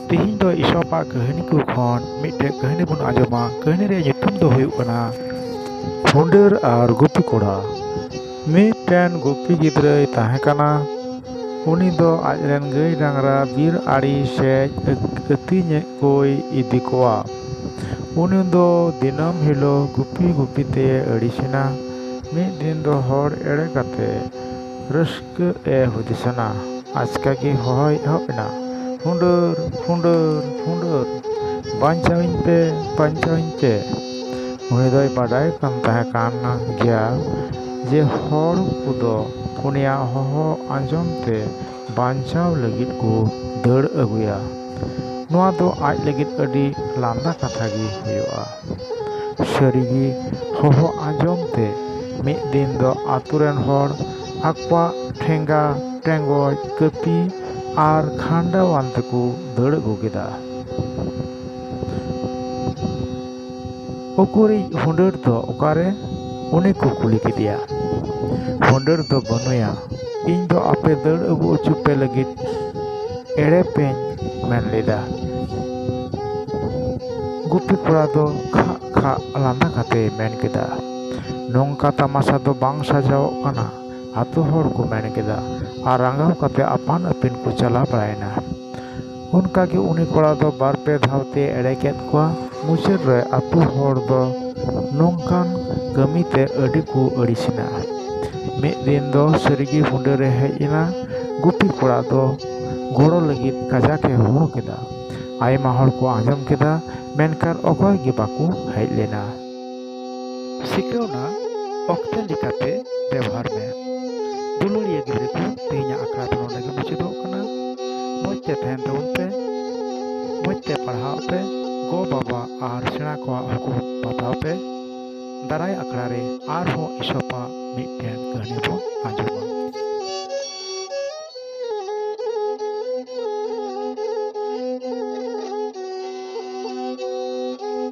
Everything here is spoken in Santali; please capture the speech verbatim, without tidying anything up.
ᱛᱤᱦᱤᱧ ᱫᱚ ᱤᱥᱚᱯᱟᱜ ᱠᱟᱹᱦᱱᱤ ᱠᱚ ᱠᱷᱚᱱ ᱢᱤᱫᱴᱮᱡ ᱠᱟᱹᱦᱱᱤ ᱵᱚᱱ ᱟᱸᱡᱚᱢᱟ᱾ ᱠᱟᱹᱦᱱᱤ ᱨᱮᱭᱟᱜ ᱧᱩᱛᱩᱢ ᱫᱚ ᱦᱩᱭᱩᱜ ᱠᱟᱱᱟ ᱦᱩᱸᱰᱟᱹᱨ ᱟᱨ ᱜᱩᱯᱤ ᱠᱚᱲᱟ᱾ ᱢᱤᱫᱴᱮᱱ ᱜᱩᱯᱤ ᱜᱤᱫᱽᱨᱟᱹᱭ ᱛᱟᱦᱮᱸ ᱠᱟᱱᱟ᱾ ᱩᱱᱤ ᱫᱚ ᱟᱡ ᱨᱮᱱ ᱜᱟᱹᱭ ᱰᱟᱝᱨᱟ ᱵᱤᱨ ᱟᱲᱮ ᱥᱮᱫ ᱟᱹᱛᱤᱧ ᱠᱚᱭ ᱤᱫᱤ ᱠᱚᱣᱟ᱾ ᱩᱱᱤ ᱫᱚ ᱫᱤᱱᱟᱹᱢ ᱦᱤᱞᱳᱜ ᱜᱩᱯᱤ ᱜᱩᱯᱤ ᱛᱮ ᱟᱹᱲᱤᱥᱮᱱᱟ᱾ ᱢᱤᱫ ᱫᱤᱱ ᱫᱚ ᱦᱚᱲ ᱮᱲᱮ ᱠᱟᱛᱮ ᱨᱟᱹᱥᱠᱟᱹ ᱮ ᱦᱩᱫᱤᱥᱮᱱᱟ᱾ ᱟᱪᱠᱟ ᱜᱮ ᱦᱚᱦᱚᱭ ᱮᱦᱚᱵ ᱮᱱᱟ, "ᱦᱩᱸᱰᱟᱹᱨ, ᱦᱩᱸᱰᱟᱹᱨ, ᱦᱩᱸᱰᱟᱹᱨ, ᱵᱟᱧᱪᱟᱣᱤᱧ ᱯᱮ, ᱵᱟᱧᱪᱟᱣᱤᱧ ᱯᱮ!" ᱩᱱᱤ ᱫᱚᱭ ᱵᱟᱰᱟᱭ ᱠᱟᱱ ᱛᱟᱦᱮᱸ ᱠᱟᱱ ᱜᱮᱭᱟ ᱡᱮ ᱦᱚᱲ ᱠᱚᱫᱚ ᱩᱱᱤᱭᱟᱜ ᱦᱚᱦᱚ ᱟᱸᱡᱚᱢ ᱛᱮ ᱵᱟᱧᱪᱟᱣ ᱞᱟᱹᱜᱤᱫ ᱠᱚ ᱫᱟᱹᱲ ᱟᱹᱜᱩᱭᱟ᱾ ᱱᱚᱣᱟ ᱫᱚ ᱟᱡ ᱞᱟᱹᱜᱤᱫ ᱟᱹᱰᱤ ᱞᱟᱸᱫᱟ ᱠᱟᱛᱷᱟ ᱜᱮ ᱦᱩᱭᱩᱜᱼᱟ᱾ ᱥᱟᱹᱨᱤᱜᱮ, ᱦᱚᱦᱚ ᱟᱸᱡᱚᱢ ᱛᱮ ᱢᱤᱫ ᱫᱤᱱ ᱫᱚ ᱟᱛᱳ ᱨᱮᱱ ᱦᱚᱲ ᱟᱠᱚᱣᱟᱜ ᱴᱷᱮᱸᱜᱟ, ᱴᱮᱸᱜᱚᱡ, ᱠᱟᱹᱯᱤ ᱟᱨ ᱠᱷᱟᱱᱰᱟᱣᱟᱱ ᱛᱮᱠᱚ ᱫᱟᱹᱲ ᱟᱹᱜᱩ ᱠᱮᱫᱟ᱾ "ᱩᱠᱩᱨᱤᱡ ᱦᱩᱸᱰᱟᱹᱨ ᱫᱚ ᱚᱠᱟᱨᱮ?" ᱩᱱᱤ ᱠᱚ ᱠᱩᱞᱤ ᱠᱮᱫᱮᱭᱟ᱾ "ᱦᱩᱸᱰᱟᱹᱨ ᱫᱚ ᱵᱟᱹᱱᱩᱭᱟ, ᱤᱧ ᱫᱚ ᱟᱯᱮ ᱫᱟᱹᱲ ᱟᱹᱜᱩ ᱦᱚᱪᱚ ᱯᱮ ᱞᱟᱹᱜᱤᱫ ᱮᱲᱮ ᱯᱮᱧ ᱢᱮᱱ ᱞᱮᱫᱟ᱾" ᱜᱩᱯᱤ ᱠᱚᱲᱟ ᱫᱚ ᱠᱷᱟᱜ ᱠᱷᱟᱜ ᱞᱟᱸᱫᱟ ᱠᱟᱛᱮᱭ ᱢᱮᱱ ᱠᱮᱫᱟ, "ᱱᱚᱝᱠᱟ ᱛᱟᱢᱟᱥᱟ ᱫᱚ ᱵᱟᱝ ᱥᱟᱡᱟᱣᱚᱜ ᱠᱟᱱᱟ," ᱟᱛᱳ ᱦᱚᱲ ᱠᱚ ᱢᱮᱱ ᱠᱮᱫᱟ᱾ ᱟᱨ ᱨᱟᱸᱜᱟᱣ ᱠᱟᱛᱮ ᱟᱯᱟᱱ ᱟᱹᱯᱤᱱ ᱠᱚ ᱪᱟᱞᱟᱣ ᱵᱟᱲᱟᱭᱮᱱᱟ᱾ ᱚᱱᱠᱟ ᱜᱮ ᱩᱱᱤ ᱠᱚᱲᱟ ᱫᱚ ᱵᱟᱨ ᱯᱮ ᱫᱷᱟᱣ ᱛᱮ ᱮᱲᱮ ᱠᱮᱫ ᱠᱚᱣᱟ᱾ ᱢᱩᱪᱟᱹᱫ ᱨᱮ ᱟᱛᱳ ᱦᱚᱲ ᱫᱚ ᱱᱚᱝᱠᱟᱱ ᱠᱟᱹᱢᱤ ᱛᱮ ᱟᱹᱰᱤ ᱠᱚ ᱟᱹᱲᱤᱥᱮᱱᱟ᱾ ᱢᱤᱫ ᱫᱤᱱ ᱫᱚ ᱥᱟᱹᱨᱤᱜᱮ ᱦᱩᱸᱰᱟᱹᱨᱮ ᱦᱮᱡ ᱮᱱᱟ᱾ ᱜᱩᱯᱤ ᱠᱚᱲᱟ ᱫᱚ ᱜᱚᱲᱚ ᱞᱟᱹᱜᱤᱫ ᱠᱟᱡᱟᱠ ᱮ ᱦᱚᱦᱚ ᱠᱮᱫᱟ᱾ ᱟᱭᱢᱟ ᱦᱚᱲ ᱠᱚ ᱟᱸᱡᱚᱢ ᱠᱮᱫᱟ, ᱢᱮᱱᱠᱷᱟᱱ ᱚᱠᱚᱭ ᱜᱮ ᱵᱟᱠᱚ ᱦᱮᱡ ᱞᱮᱱᱟ᱾ ᱥᱤᱠᱷᱟᱹᱣᱱᱟ ᱚᱠᱛᱮ ᱞᱮᱠᱟᱛᱮ ᱵᱮᱵᱚᱦᱟᱨ ᱢᱮ᱾ ᱫᱩᱞᱟᱹᱲᱤᱭᱟᱹ ᱜᱤᱫᱽᱨᱟᱹ ᱠᱚ, ᱛᱮᱦᱮᱧᱟᱜ ᱟᱠᱷᱲᱟ ᱫᱚ ᱱᱚᱰᱮ ᱜᱮ ᱢᱩᱪᱟᱹᱫᱚᱜ ᱠᱟᱱᱟ᱾ ᱢᱚᱡᱽ ᱛᱮ ᱛᱟᱦᱮᱱ ᱛᱟᱵᱚᱱ ᱯᱮ, ᱢᱚᱡᱽ ᱛᱮ ᱯᱟᱲᱦᱟᱜ ᱯᱮ, ᱜᱚ ᱵᱟᱵᱟ ᱟᱨ ᱥᱮᱬᱟ ᱠᱚᱣᱟᱜ ᱦᱩᱠᱩᱢ ᱵᱟᱛᱟᱣ ᱯᱮ᱾ ᱫᱟᱨᱟᱭ ᱟᱠᱷᱲᱟ ᱨᱮ ᱟᱨᱦᱚᱸ ᱤᱥᱚᱯᱟᱜ ᱢᱤᱫᱴᱮᱱ ᱠᱟᱹᱦᱱᱤ ᱵᱚᱱ ᱟᱸᱡᱚᱢᱟ᱾